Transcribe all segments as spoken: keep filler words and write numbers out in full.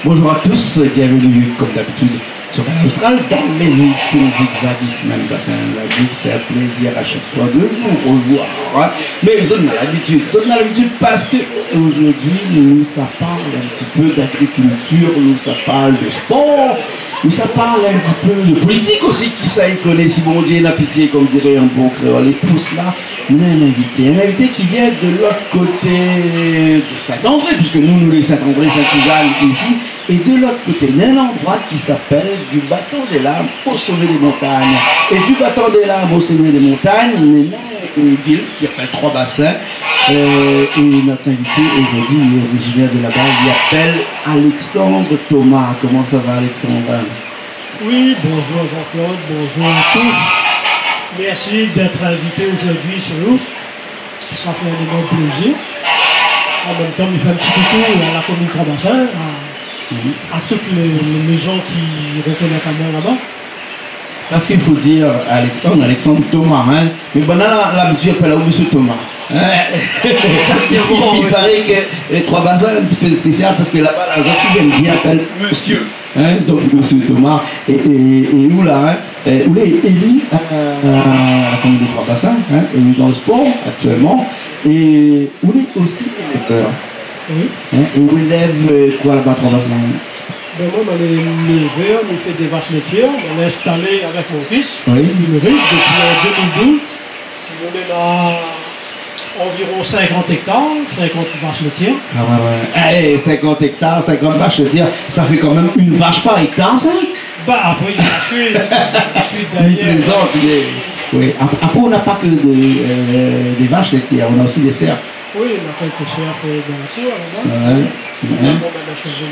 Bonjour à tous, bienvenue comme d'habitude sur Kanal Austral dans l'émission Zigzag, isi mèm Basin Ladour. C'est un plaisir à chaque fois de vous revoir, hein. Mé zot néna labitid, zot néna labitid parske zordi nou sa parl in ti pé d'agrikultir, nou sa parl de spor, nou sa parl in ti pé de politik osi, kisa i koné, si Bondié néna pitié, comme dirait un bon créole. É pou sela, nou néna in invité, in invité ki vien de lot koté de Saint-André, puiske nou, nou lé Saint-André, Sainte-Suzanne isi, é de lot koté, néna in landroi ki apèl du Battant des Lames au sommet des montagnes. É du Battant des Lames au sommet des montagnes, néna in vil ki apèl Trois-Bassins. Euh, é nout invité zordi, li lé originaire de laba, li apèl Alexandre Thomas. Koman sa va, Alexandre ? Oui, bonjour Jean-Claude, bonjour à tous. Merci d'être invité aujourd'hui chez nous. Sa fé in énorm plézir. An mèm tan, mi fé in ti koukou à la commune Trois-Bassins, à, à toutes les, les, les gens qui reconnaissent à moi là-bas. Parce qu'il faut dire, Alexandre, Alexandre Thomas, hein. Mé banna la, la, labitid apèl aou Monsieur Thomas, hein. Exactement, oui. Il paraît que les Trois-Bassins, c'est un petit peu spécial parce que là-bas, la, zot i èm bien apèl Monsieur. Hein, donk, Monsieur Thomas, é, é, é ou la, hein, euh, ou lé élu à, à la commune de Trois-Bassins, hein, élu dans le sport actuellement, é ou lé osi élevèr. Oui. Hein, é ou élèv, euh, koi laba Trois-Bassins ? Ben, moin, moin lé élevèr, mi fé dé vash létièr, moin lé instalé avèk mon fis, oui, in rich, dopi an deux mille douze. Nou néna anviron cinquante hectares, cinquante vash létièr. Ah ouais, ouais. Eh, cinquante hectares, cinquante vash létièr, sa fé kan mèm in vash par hectare, sa ? Bah, apré, néna la suit, la suit dèrièr. Mi plézant, mé, oui. Ap-, apré, nou na pa ke dé, euh, dé vash létièr, nou na osi dé sèr. Oui, nou na kèk sèr fé dan la kour, laba. Ouais. Bon, ben, le cheval,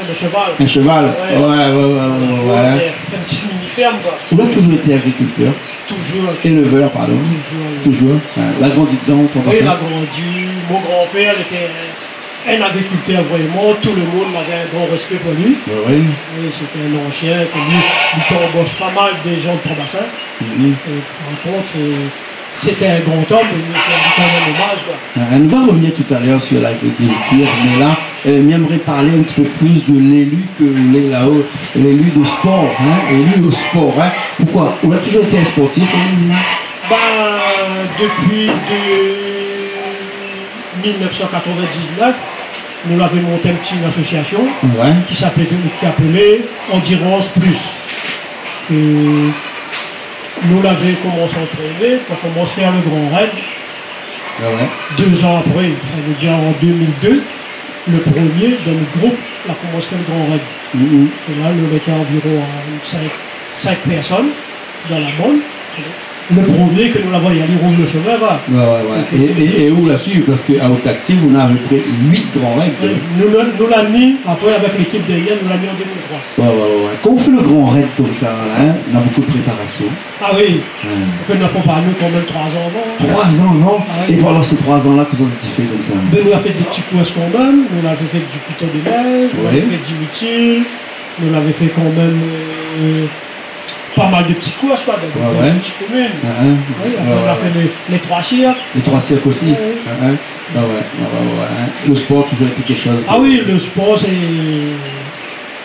le cheval. Un cheval. Ouais. Ouais, ouais, ouais, ouais, ouais. C'est un petit mini-ferme, quoi. Ou la toujours été agriculteur ? Toujours. Éleveur, pardon. Toujours éleveur. Toujours. Ouais. La grandi dedan, ton papa ? Oui, la grandi. Mon grand-père, il était un agriculteur vraiment. Tout le monde avait un grand respect pour lui. Ouais, ouais. Oui, c'était un ancien, comme lui, il embauche pas mal de gens de Trois-Bassins. Mhm. Et par contre, c'est C'était un grand homme, et il faut lui rendre hommage, quoi. Euh, nou va revenir tout à l'heure sur l'agriculture, mais là, euh, mi èmré parl in ti pé plis de l'élu ke ou lé la, l'élu de sport, hein, élu au sport, hein. Pourquoi ? Ou la toujours été un sportif, hein ? Ben, depuis de mille neuf cent quatre-vingt-dix-neuf, nou lavé monté in ti association, ouais, ki s'appelait, ki s'appelait Endurance Plus. Et nou lavé komans antrèné, pou komans fé le Grand Raid. Ah ouais. Deux ans après, ça veut dire en deux mille deux, le premier dans le groupe, la komans fé le Grand Raid. Mhm. Et là, nou lété environ, euh, cinq, cinq personnes dans la bande. Le premier ke nou la voyé alé roul le chemin, va. Ouais, ouais, ouais. Et, et, et ou la suiv, parce que à Haute Active, on a à peu près huit grands raids. Ouais, nou, nou, nou la ni, après, avec l'équipe derrière, nou la ni en deux mille trois. Ouais, ouais, ouais, ouais. Kan ou fé le Grand Raid comme ça, hein, on a beaucoup de préparation. Ah oui. Ouais. Apré, nou la préparé kan mèm trois ans avant, hein. Trois ans avant ? Ah oui. Et pendant ces trois ans-là, kosa zot i fé comme ça ? Ben, nou la fé dé ti kours kan mèm, nou la fé du piton de neige, nou la, ouais, fé du mitil, nou lavé fé kan mèm, euh, pas mal de petits courses, quoi, dans, ouais, dans, ouais, les petites communes. Ah, hein. Oui, après, ouais, on a, ouais, fait les, les trois cirques. Les trois cirques aussi. Ouais, ouais. Ah, hein. Ah ouais, ouais, ouais, ouais, hein. Le sport a toujours été quelque chose de... Ah oui, le sport, c'est,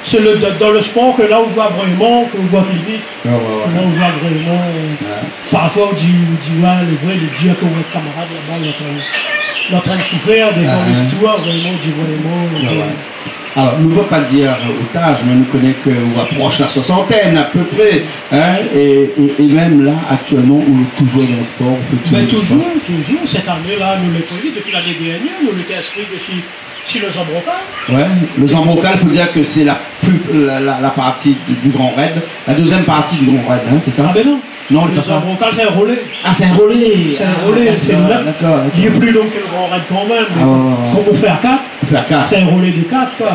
c'est le, dans, dans le sport que là, on voit vraiment, qu'on voit les limites. Ouais, ouais, ouais. Là, on voit vraiment, euh, ouais, parfois, on dit, on dit, ouais, le vrai, le dire que notre camarade là-bas, il est en train, il est en train de souffrir, des fois, ah, hein, le tour, vraiment, on dit vraiment, ouais, euh, ouais. Alors, nou va pa dir, euh, out az, mé nou koné ke ou aprosh la soisantèn, à peu près, hein, et, et, et même là, actuellement, ou lé toujours dans le sport, ou fé toujours du sport. Ben, toujours, toujours. Cette année-là, nou lé, depuis l'année dernière, nou lété inscrit dessus, sur le Zambrocal. Ouais, le Zambrocal, faut dire que c'est la plus, la, la, la partie du, du Grand Raid, la deuxième partie du Grand Raid, hein, c'est ça ? Ah ben non. Non, le Zambrocal, c'est un relais. Ah, c'est un relais. C'est un relais, c'est là. Ah, d'accord, d'accord, d'accord. Il est plus long que le Grand Raid quand même, mais, ah, ouais, ouais, ouais, comme on fait à quatre, on fait à quatre, c'est un relais de quatre, quoi.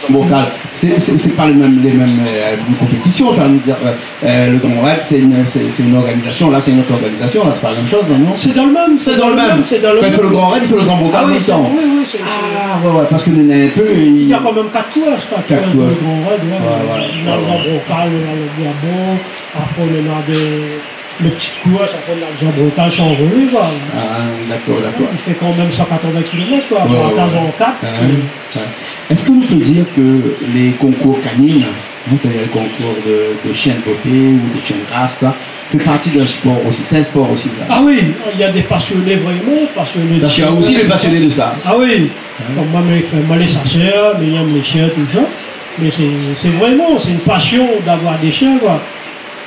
Zambrocal, c'est, c'est, c'est pas les mêmes, les mêmes, euh, compétitions, ça veut dire, euh, euh, le Grand Raid, c'est une, c'est, c'est une organisation, là, c'est une autre organisation, là, c'est pas la même chose, non ? C'est dans le même, c'est dans le même, c'est dans le même. Quand il fait le Grand Raid, il fait le Zambrocal en même temps. Ah oui, c'est, oui, oui, c'est, c'est... Ah, ouais, ouais, parce que nous, on a un peu, il y a quand même quatre courses, quatre courses. Quatre courses. Le Grand Raid, ouais. Ouais, ouais, ouais, ouais. On a le Zambrocal, on a le Bois Bon, après, on a des, les petites courses, après, on a le Zambrocal, c'est en relais, quoi. Ah, d'accord, d'accord. Il fait quand même cent quatre-vingts kilomètres, quoi. Ouais, ouais, ouais. Partagé en quatre, ouais, et ouais. Èske nou pé dir ke lé konkour kanin, in, sétadir lé konkour de, de shien de boté ou de shien de ras, sa i fé parti d'in spor osi ? Sé in spor osi, sa ? Ah oui, il y a des passionnés, vraiment passionnés de shien. Parske néna osi lé pasioné de sa. Ah oui. Hein ? Konm moin, moin, moin lé sasèr, mi èm lé shien, tousa. Mé sé, sé vréman, sé in pasion d'avoir dé shien, koi.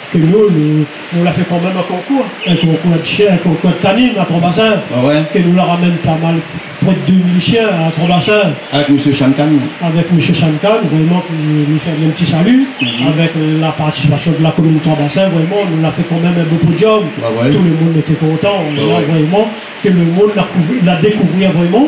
Ke nou, nou, nou la fé kan mèm in konkour, in konkour de shien, in konkour de kanin à Trois-Bassins. Ah ouais. Ke nou la ramèn pa mal, pré de deux mille shien à Trois-Bassins. Avèk mésyé Shankan. Avèk mésyé Shankan, vréman, nou, nou fé in ti salu. Mhm. Avèk la partisipasion de la komine Trois-Bassins, vréman, nou la fé kan mèm in bo podium. Ah ouais. Tout le moun lété kontan. Ah ouais. É la, vréman, ke le moun la kouv-, la dékouvèr vréman.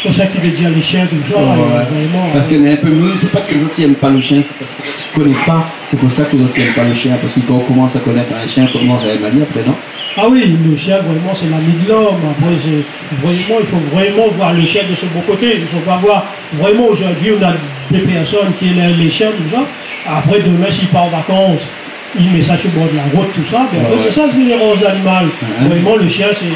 Pou sa ki vé dir lé shien, tousa, ouais, é vréman, parske néna in pé moun, sé pa ke zot i èm pa le shien, sé parske zot i koné pa, sé pou sa ke zot i èm pa le shien, parske kan ou komans a konèt in shien, ou komans a èm ali apré, non ? Ah oui, le shien, vréman, sé l'ami de l'om. Apré, sé vréman, i fo vréman voir le shien de son bon koté. I fo pa voir, vréman, zordi, nou na dé pèrsone ki èm lé shien, tousa. Apré, domin, si li part an vakans, li mèt sa su bor de la rout, tousa. Mé apré, ouais, sé sa, sé lé raz d'animal. Ouais. Vréman, le shien, sé,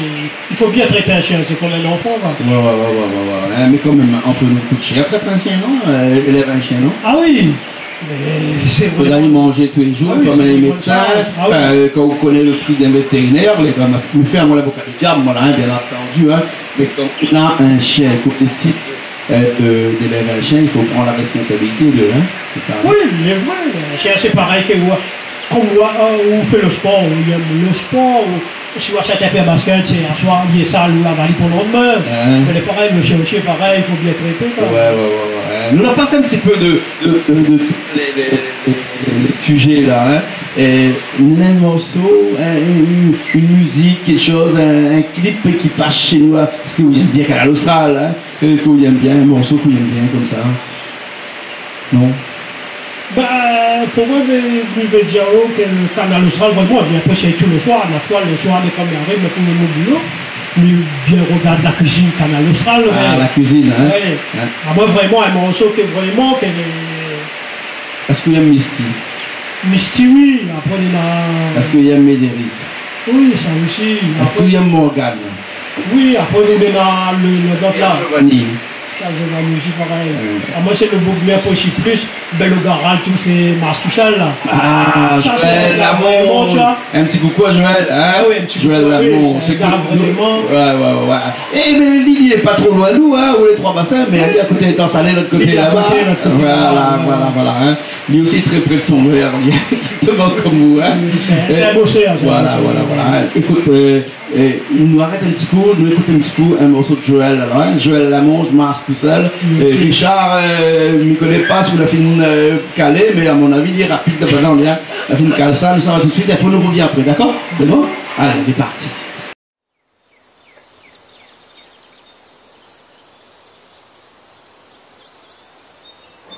i fo bien trèt in shien, sé konm in zanfan, koi. Ouais, ouais, ouais. Hein, mé kan mèm, in pé nou kout shèr trèt in shien, non ? Euh, élèv in shien, non ? Ah oui. Mé sé vré. Fo donn ali manzé tou lé zour, fo amenn ali médsin. Ah oui, sé vré. Ah oui. Anfin, euh, kan ou koné le pri d'in vétérinèr, lé kan mèm, mi fé amoin lavoka du diab, moin la, hein, bien antandi, hein. Mé kan ou na in shien, i fo désid euh, de, d'élèv in shien, i fo pran la résponsabilité de, hein, sé sa, hein. Oui, lé vré. In shien, sé parèy ke ou, konm ou, euh, ou fé le spor, ou èm le spor, ou si ou ashèt in pèr basket, sé aswar, li lé sal, ou lav ali pou le landmin. Hein. Mé lé parèy, le shien osi lé parèy, i fo bien trèté, koi. Ouais, ouais, ouais, ouais. Nou la pas in ti pé de, de, de, de tout lé, lé, lé, lé, lé sujé la, hein. É in morso, in, in, in mizik, kékshoz, in, in klip ki pas shé nou, parske ou èm bien Kanal Austral, hein. Euh, ke ou èm bien, in morso ke ou èm bien konmsa. Non ? Ba, pou moin, mi, mi vé dir ke Kanal Austral, vréman, mi aprésié tout le soir, la foi, le soir, mé konm i ariv, mé konm nou boulot, mi bien rogard la kuizine Kanal Austral, ah, mé la kuizine, hein ? Ouais. Hein ? Ah, moin, vréman, in morso ke vréman, ke lé... Èske ou èm Misty ? Misty, oui, apré, néna... Èske ou èm Médérice ? Oui, sa osi. Èske ou èm Morgane ? Oui, apré, nou néna le, le, lot la. Giovanni. Sa, Giovanni osi, parèy. Ouais. Ah, moin, sé le boug mi aprésié plis, bin, le gar la, tout sé Mars Tousèl, la. Ah, sa, sé Joël Lamont, vréman, tu vois. In ti koukou à Joël, hein ? Ah oui, in ti koukou, oui, Joël Lamont, sé in gar vréman. Ouais, ouais, ouais. É, mé li, li lé pa tro loin nou, hein, ou lé Trois-Bassins, mé li lé a koté Étang-Salé, lot koté laba. Li lé a koté, lot koté laba, ouais. Voilà, voilà, voilà, hein. Li osi lé trè pré de son mèr, li, exactement konm ou, hein. Oui, sé, sé in bosèr, sé in bosèr. Voilà, voilà, voilà, hein. Ékout, euh, euh, nou arèt in ti kou, nou ékout in ti kou in morso de Joël, alor, hein. Joël Lamont, Mars Tousèl. Mèrsi. Euh, Richard, euh, mi koné pa si ou la fine, euh, kalé, mé a mon avi, li lé rapid, la, la fine kal sa, nou sava tout de suit, é apré nou rovien apré, dakor ? Sé bon ? Alé, lé parti.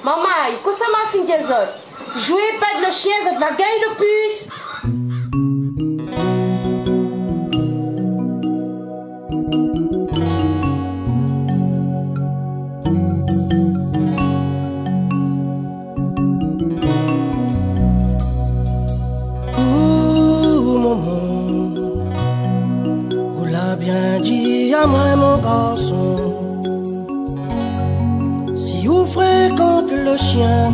Marmay, kosa ma fine dir zot ? Zoué, pèrd lo shien, zot va gingn lo pis. Ou momon, ou la bien di amoin, mon garson, si ou frékant lo shien,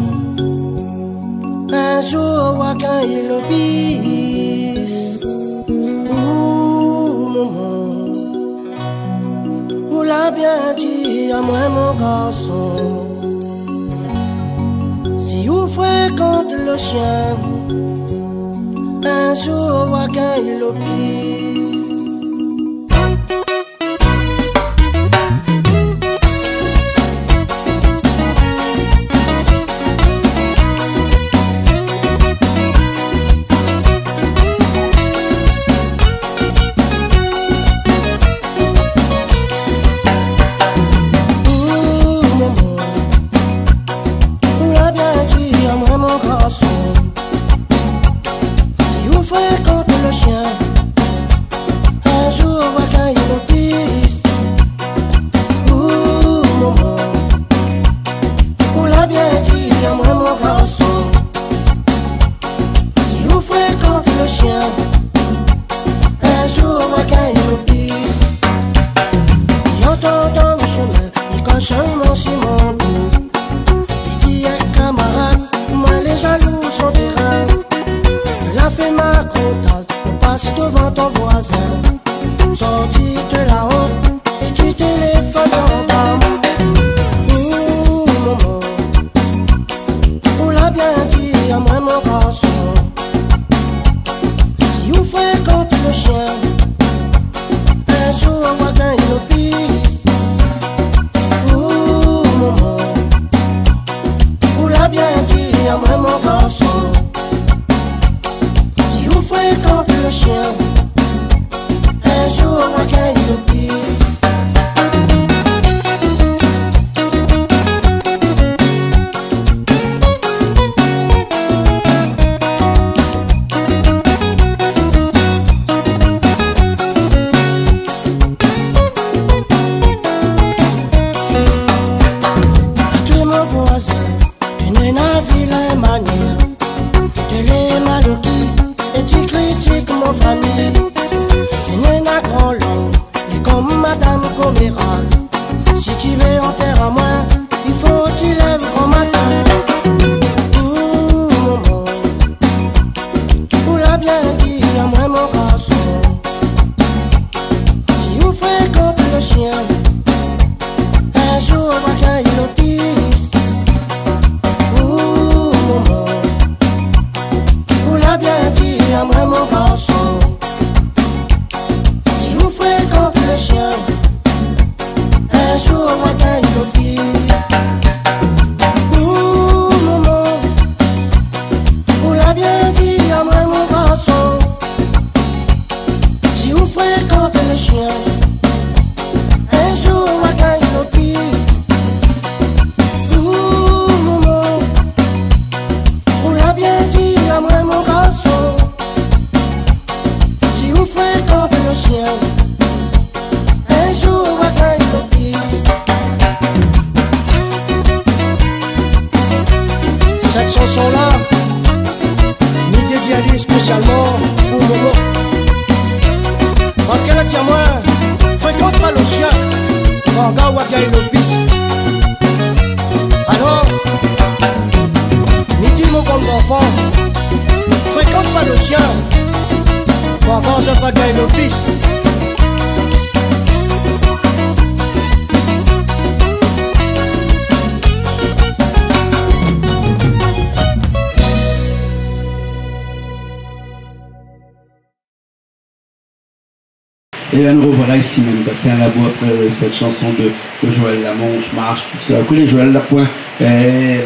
in zour ou va gingn lo pis. Ou momon, ou la bien di amoin, mon garson, si ou frékant lo shien, in zour ou va gingn lo pis. Ou momon, ou la bien di amoin, mon garson, si ou frékant lo shien, in zour ou va gingn lo pis. Ou momon, ou la bien di amoin, mon garson, si ou frékant lo shien, in zour ou va gingn lo pis. Li antann dan lo shomin, li kaz solman si mon Madam Komeraz, si ti vé antèr amoin, i fo ti lèv gran matin. Ou momon, ou la bien di amoin, mon garson, si ou frékant lo shien, in zour ou va gingn lo pis. Ou momon, ou la bien di amoin, mon garson, si ou frékant lo shien, in zour ou va gingn lo pis. Ou momon, ou la bien di amoin, mon garson, si ou frékant lo shien, in zour ou va gingn lo pis. Ou momon, ou la bien di amoin, mon garson, si ou frékant lo shien, in zour ou va gingn lo pis. Sèt shanson-la, mi dédi ali spésialman pou momon. Parske la di amoin, frékant pa lo shien, pangard ou va gingn lo pis. Alor, mi di mon bann zanfan, frékant pa lo shien, pangard zot va gingn lo pis. É la, nou rovoila isi mèm, Bassin Labou, apré sèt shanson de, de Joël Lamonche, Marche tout seul. Koné Joël la poin, euh,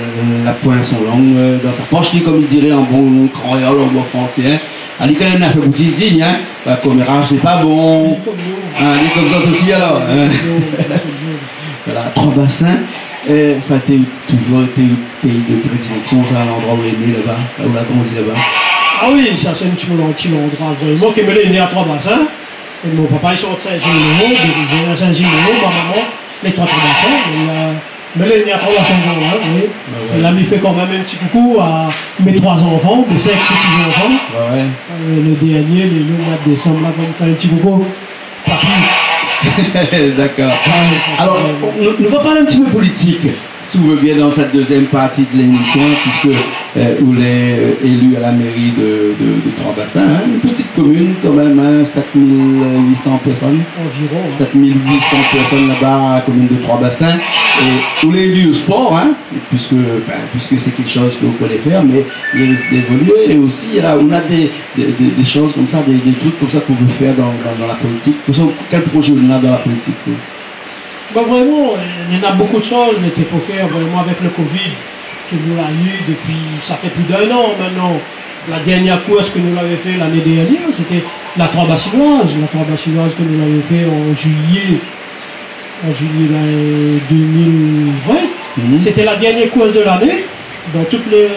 la poin son lang, euh, dan sa posh, li, konm i diré an bon kréol, an bon fransé, in. Ali, kan li na fé pou ti di, in, ba, koméraj lé pa bon. In, li lé konm sa osi, alor, in. Voilà, Trois-Bassins, euh, sa la été toujour été out péi de prédileksion, sa, landroi ou lé né laba, la ou la grandi laba ? Ah oui, sa sé in ti, ti landroi vréman, ke moin lé né a Trois-Bassins. É mon papa lé sort Saint-Gilles-les-Hauts, d'origine à Saint-Gilles-les-Hauts, mon momon lé Trois-Bassins, mé, euh, moin lé né a Trois-Bassins, oui. Ah ouais. É la mi fé kan mèm in ti koukou a mé troi zanfan, mé sink pti zanfan. Ah ouais. Euh, lo dernié lé né o moi de désanm, la, kan mi fé in ti koukou. Papi. Dakor. Ah oui. Alor, nou, nou va parl in ti pé politik, si ou vé bien, dan sèt dézièm parti de lémision, puiske, euh, ou lé, euh, éli a la méri de, de, de Trois-Bassins, in, in ti komine kan mèm, in, sèt mil uit san pèrsone. Anviron, in. Sèt mil uit san pèrsone laba, komine de Trois-Bassins. É ou lé éli o spor, in, puiske, bin, puiske sé kékshoz ke ou koné fèr, mé i risk d'évolué. É osi, la, ou na dé, dé, dé, dé shoz konmsa, dé, dé trik konmsa ke ou vé fèr dan, dan, dan la politik. Kèl, kèl projé ou na dan la politik, ou ? Ba, vréman, euh, néna bonpé de shoz, mé té pou fèr vréman avèk lo covid ke nou la u dépi, sa fé plis d'in an mintnan. La dernièr kours ke nou lavé fé lané dernièr, sété la Trois-Bassinoise, la Trois-Bassinoise ke nou lavé fé an juiyé, an juiyé, bin, dé mil vin. Mhm. Sété la dernièr kours de lané dan tout lé,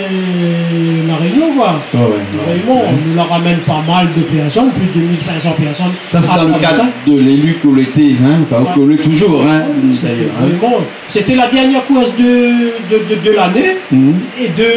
La Rényon, koi. Ah ouais, ouais. Vréman, ouais, nou la ramèn pa mal de pèrsone, plis de mil sink san pèrsone. Sa, sé dan lo kad de léli ke ou lété, in, anfin, ke ou lé toujour, in, ouais, dayèr, in. Vréman, sété la dernièr kours de, de, de, de lané, mhm, é de,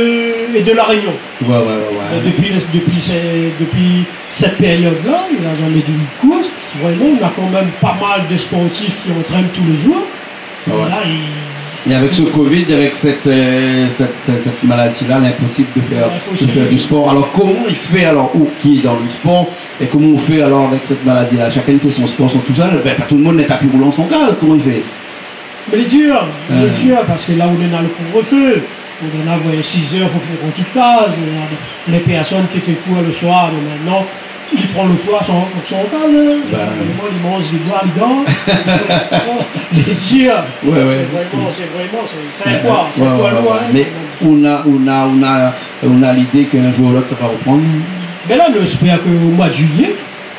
é de La Rényon. Ouais, ouais, ouais, ouais. Euh, dépi, dépi, sé, dépi sèt périod-la, i na zamé de kours. Vréman, nou na kan mèm pa mal de sportif ki antrèn tou lé jour. Ouais. Voilà, é... É avèk so covid, avèk sèt, euh, sèt, sèt, sèt maladi-la, lé inposib de fèr, de fèr du spor. Inposib. Alor, koman i fé, alor, ou ki lé dan lo spor, é koman ou fé, alor, avèk sèt maladi-la ? Shakinn i fé son spor, son tousèl, bin, pa tout lo moun na tapi roulan son kaz, koman i fé ? Mé lé dir, lé dir, parske la ou néna lo kouvre-feu, ou néna, ouais, sizèr, fo fini rant out kaz, néna lé pèrsone ki té kour lo soir, mé mintnan, li pran lo poi san, san kaz, in. Bin. Vréman, li manz, li boir, li dor. Lé dir. Ouais, ouais. Vréman, sé vréman, sé, sé in poi, sé in poi lour, in. Mé ou na, ou na, ou na, ou na lidé k'in jour ou l'ot, sa va reprann ? Bin la, nou éspèr ke o moi de juiyé,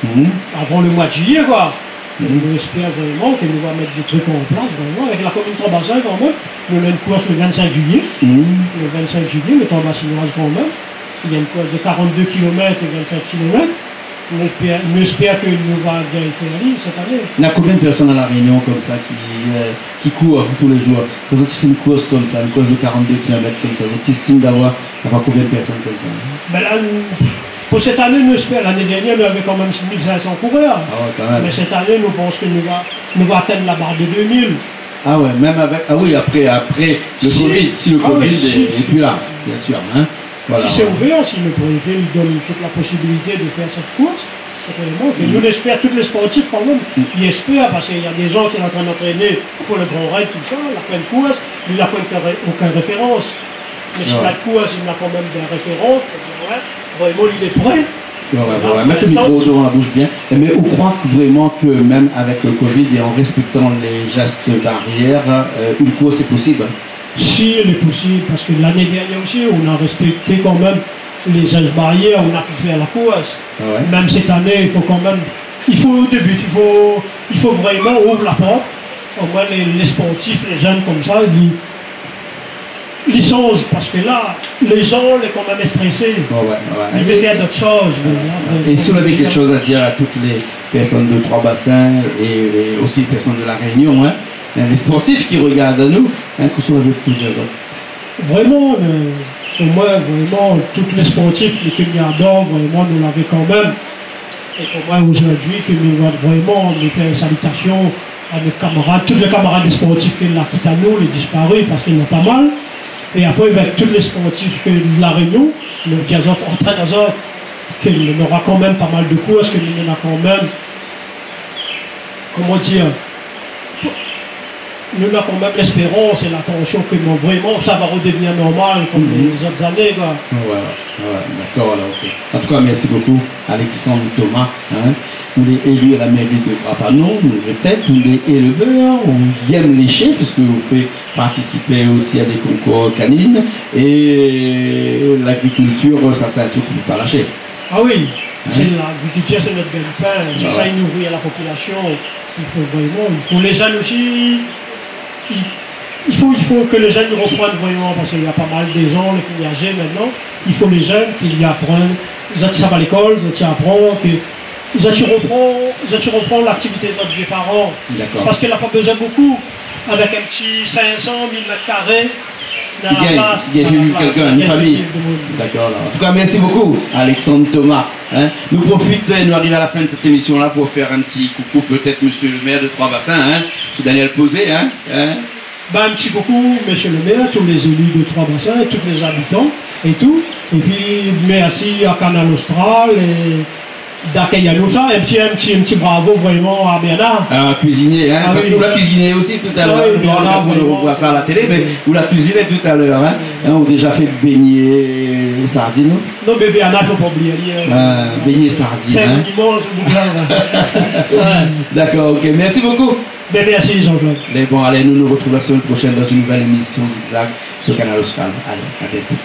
Mhm. avan lo moi de juiyé, koi. Mhm. Nou éspèr vréman ke nou va mèt dé trik an plas, vréman, avèk la komine Trois-Bassins kan mèm. Nou néna in kours lo vin-sink juiyé. Mhm. Lo vin-sink juiyé, lo Trois-Bassinoise kan mèm. Néna in kours de karant-dé kilomèt é vin-sink kilomèt. Nou éspèr, nou éspèr ke nou va gingn fé ali sèt ané. Na konbien de pèrsone a La Rényon konmsa ki, euh, ki kour tou lé jour ? Kan zot i fé in kours konmsa, in kours de karant-dé kilomèt konmsa, zot i éstim d'avoir, d'avoir konbien de pèrsone konmsa ? Bin la, nou, Pou sèt ané, nou éspèr, lané dèrnièr, nou lavé kanmèm mil sink san kourèr. Ah ouais, kanmèm. Mé sèt ané, nou pans ke nou va, nou va atinn la bar de dé mil. Ah ouais, mèm avèk, ah oui, apré, apré le Covid, si le Covid est, est plus là, bien sûr, hein. Voilà, ouais. Si sé ouvèr, si le préfé i donn tout la posibilité de fèr sèt kours, sé vréman ke nou éspèr, tout lé sportif kanmèm, i éspèr, parske néna dé jan ki lé antrin antréné pou le Grand Raid, tousa, la pwin kours, li la pwin okin ré-, okin référans. Mé si la kours, li néna kanmèm dé référans, pou dir, ouais, vréman, li lé pré. Ouais, ouais, ouais, ouais. Mèt le mikro dovan la boush bien. Mé ou kroi vréman ke mèm avèk le Covid é an réspèktan lé jès barièr, euh, in kours lé posib, hein ? Si, lé posib, parske lané dèrnièr osi, nou la réspèkté kanmèm lé jès barièr, nou la pu fèr la kours. Ah ouais. Mèm sèt ané, i fo kanmèm, i fo début, i fo, i fo vréman ouv la port. Omwin lé, lé sportif, lé jenn konmsa, li, li sanz, parske la, lé jan lé kanmèm strésé. Ouais, ouais, ouais. Li vé fèr dot shoz, mé la, é si ou lavé kékshoz a dir a tout lé pèrsone de Trois-Bassins é, é osi lé pèrsone de La Rényon, hein, hein, lé sportif ki rogard anou, hein, kosa ou lavé pou dir azot ? Vréman, euh, pou mwin, vréman, tout lé sportif, lé ke mi ador, vréman, nou lavé kanmèm. É pou mwin, zordi, ke nou va vréman, nou fé in salitasion a nout kamarad, tout lé kamarad sportif ke la kit anou, lé dispari, parske néna pa mal. É apré, avèk tout lé sportif ke La Rényon, nou di azot, antrèn azot, ke nou nora kanmèm pa mal de kours, ke nou nora kanmèm, koman dir, nou nora kanmèm léspérans é latansion ke, bon, vréman, sa va rodevnir normal konm lé zot ané, koi. Voilà, voilà, dakor, alor, OK. An tou ka, mèrsi bokou, Alexandre Thomas, hein. Ou lé élu a la méri de Bras-Panon, nou répèt, ou lé élevèr, ou i èm lé shien, puiske ou fé partisip osi a dé konkour kanin, é lagrikiltir, sa, sé in trik ou pé pa lashé. Ah oui, sé lagrikiltir, sé nout gingn-pin, sé sa i nouri la popilasion. I fo vréman, i fo lé jenn osi, i, i fo, i fo ke lé jenn i roprann vréman, parske néna pa mal de jan lé fini azé mintnan. I fo lé jenn ki aprann, zot i sava lékol, zot i aprann, ke zot i roprann, zot i roprann laktivité zot vié paran. Dakor. Parske la pa bézoin bokou, avèk in ti sink san, mil mèt karé, i gingn, i gingn viv konm in famiy. Dakor, alor. An tou ka, mèrsi bokou, Alexandre Thomas, hein. Nou profit, nou ariv a la fin de sèt émision-la pou fé in ti koukou, pétèt, mésyé le mèr de Trois-Bassins, hein, mésyé Daniel Pozé, hein, hein. Ba, in ti koukou, mésyé le mèr, tout lé zéli de Trois-Bassins, tout lé zabitan é tou. Épi, mèrsi a Kanal Austral é d'akèy anou sa, in ti, in ti, in ti bravo vréman a Bernard. A kuizinié, hein, parske ou la kuiziné osi talèr, hein. Ah oui, Bernard, nou revoi sa a la télé, mé ou la kuiziné talèr, hein. Hein, ou la déza fé bégné sardine, non ? Non, mé Bernard, fo pa oublié ali, hein. Ah, bégné sardine, hein. Sé in monuman, se boug-la, ouais. Dakor, OK. Mèrsi bokou. Bin, mèrsi, Jean-Claude. Mé bon, alé, nou nou retrouv la semèn proshèn dan in nouvèl émision Zigzag sur Kanal Austral. Alé, a bientôt.